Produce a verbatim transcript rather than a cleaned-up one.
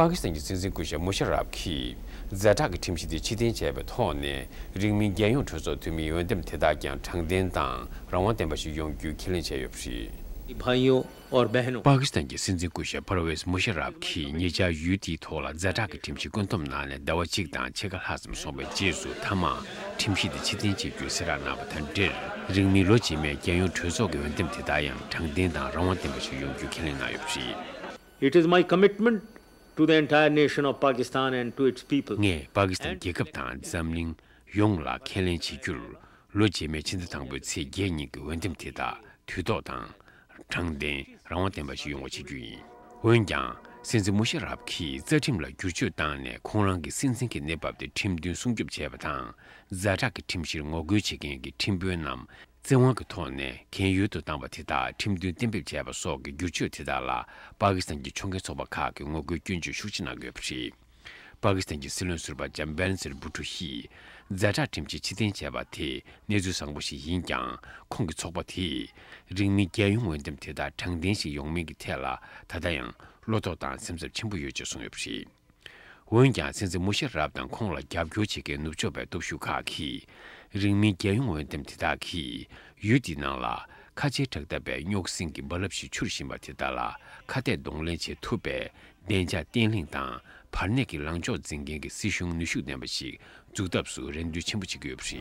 པ་ཀི་སི་ཐན་གྱི་སྲིད་འཛིན་སྐུ་ཞབས་མུ་ཤ་རབ་ཀྱིས་ཛ་དྲག་གི་ཁྲིམས་གཞི་དེ་ཕྱིར་འཐེན་བྱས་པའི་ཐོག་ནས། རིང་མིན་རྒྱལ་ཡོངས་གྲོས་ཚོགས་འཐུས་མིའི་འོས་འདེམས་དེ་དག་ཀྱང་དྲང་བདེན་དང་རང་དབང་ལྡན་པ་ཞིག་ཡོང་རྒྱུའི་ཁས་ལེན་བྱས་ཡོད་པ་རེད། भाइयों और बहनों। པ་ཀི་སི་ཐན་གྱི་སྲིད་འཛིན་སྐུ་ཞབས་པར་ཝེས་མུ་ཤ་རབ་ཀྱིས་ཉེ་ཆར་ཡུལ་དེའི་ཐོག་ལ་ཛ་དྲག་གི་ཁྲིམས་གཞི་བཀོད་འདོམས་གནང་ནས་ཟླ་བ་གཅིག་དང་ཕྱེད་ཀ་ལྷག་ཙམ་སོང་བའི་རྗེས་སུ། མཐའ་མར་ཁྲིམས་གཞི་དེ་ཕྱིར་འཐེན་བྱེད་རྒྱུའི་གསལ་བསྒྲགས་གནང་བ་དང་འབྲེལ། རིང་མིན་ལོ་རྗེས་མའི་རྒྱལ་ཡོངས་གྲོས་ཚོགས་ཀྱི་འོས་འདེམས་དེ་དག་ཡང་དྲང་བདེན་དང་རང་དབང་ལྡན་པ་ཞིག་ཡོང་རྒྱུའི་ཁས་ལེན་གནང་ཡོད་པ་རེད། It is my commitment to the entire nation of Pakistan and to its people. ངས་པ་ཀི་སི་ཐན་རྒྱལ་ཁབ་དང་འཛམ་གླིང་ཡོངས་ལ་ཁས་ལེན་བྱེད་རྒྱུར། ལོ་རྗེས་མའི་ཕྱི་ཟླ་དང་པོའི་ཚེས་བརྒྱད་ཉིན་གྱི་འོས་འདེམས་དེ་དག་དུས་ཐོག་དང་། དྲང་བདེན་རང་དབང་ལྡན་པ་ཞིག་ཡོང་བ་བྱེད་རྒྱུ་ཡིན། འོན་ཀྱང་། སྲིད་འཛིན་མུ་ཤ་རབ་ཀྱིས་རྩ་ཁྲིམས་ལ་བསྒྱུར་བཅོས་བཏང་ནས། ཁོང་རང་གི་སྲིད་འཛིན་གྱི་གནས་བབ་དེ་ཁྲིམས་མཐུན་སྲུང་སྐྱོབ་བྱས་པ་དང་། ཛ་དྲག་གི་ཁྲིམས་གཞིར་ངོ་རྒོལ་བྱེད་མཁན་གྱི་ཁྲིམས་དཔོན་རྣམས། བཙན་དབང་གི་ཐོག་ནས་རྒན་ཡོལ་དུ་བཏང་བ་དེ་དག་ཁྲིམས་མཐུན་གཏན་འབེབས་བྱས་པ་སོགས་ཀྱི་བསྒྱུར་བཅོས་དེ་དག་ལ། པ་ཀི་སི་ཐན་གྱི་ཕྱོགས་འགལ་ཚོགས་པ་ཁག་གིས་ངོ་རྒོལ་སྐྱོན་བརྗོད་ཤུགས་ཆེ་གནང་གི་ཡོད་པ་རེད། པ་ཀི་སི་ཐན་གྱི་སྲིད་བློན་ཟུར་པ་ལྕམ་བེ་ནེ་ཛིར་བྷུ་ཊོ་ཡིས། ཛ་དྲག་ཁྲིམས་གཞི་ཕྱིར་འཐེན་བྱས་པ་དེ་གནས་ཚུལ་བཟང་པོ་ཞིག་ཡིན་ཀྱང་། ཁོང་གི་ཚོགས་པ་དེས། རིང་མིན་རྒྱལ་ཡོངས་འོས་འདེམས་དེ་དག་དྲང་བདེན་ཞིག་ཡོང་མིན་གྱི་ཐད་ལ། ད་ལྟ་ཡང་བློ་དོགས་དང་སེམས་འཚབ་ཆེན་པོ་ཡོད་ཅེས་གསུངས་ཡོད་པ་རེད། འོན་ཀྱང་། སྲིད་འཛིན་མུ་ཤ་རབ་དང་ཁོང་ལ་རྒྱབ་སྐྱོར་བྱེད་མཁན་ནུབ་ཕྱོགས་པའི་སྟོབས་ཤུགས་ཁག་གིས། རིང་མིན་རྒྱལ་ཡོངས་འོས་འདེམས་དེ་དག་གིས། ཡུལ་འདིའི་ནང་ལ། ཁ་ཆེའི་དྲག་འཐབ་པའི་རྙོག་ཟིང་གི་རྦ་རླབས་ཤིག་འཕྱུར་བཞིན་པ་དེ་དག་ལ། ཁ་གཏད་གདོང་ལེན་བྱེད་ཐུབ་པའི་བདེ་འཇགས་བརྟན་ལྷིང་དང་། བར་གནས་ཀྱི་ལངས་ཕྱོགས་འཛིན་མཁན་གྱི་སྲིད་གཞུང་ནུས་ཤུགས་ལྡན་པ་ཞིག་འཛུགས་ཐབས་སུ་རེ་འདུན་ཆེན་པོ་བྱེད་ཀྱི་ཡོད་པ་རེད།